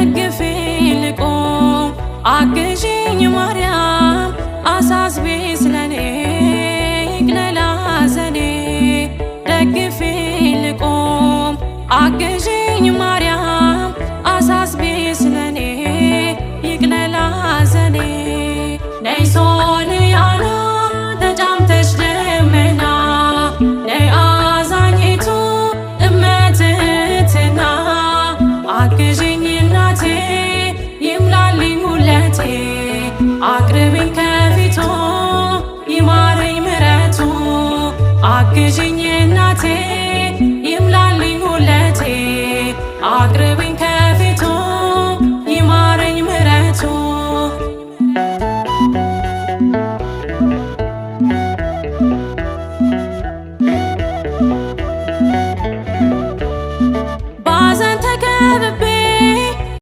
ደግፌ ልቁም አግዢኝ ማርያም አሳስቢ ስለኔ ይቅለል ሐዘኔ ደግፌ ልቁም አግዢኝ ማርያም አሳስቢ ስለኔ ይቅለል ሐዘኔ ነይ ሶልያና ተጫምተሽ ደመና ነይ አዛኝቱ እመትህትና አግዢኝ እናቴ ይምላልኝ ሙለቴ አቅርቢኝ ከፊቱ ይማረኝ ምረቱ አግዢኝ እናቴ ይምላልኝ ሙለቴ አቅርቢኝ።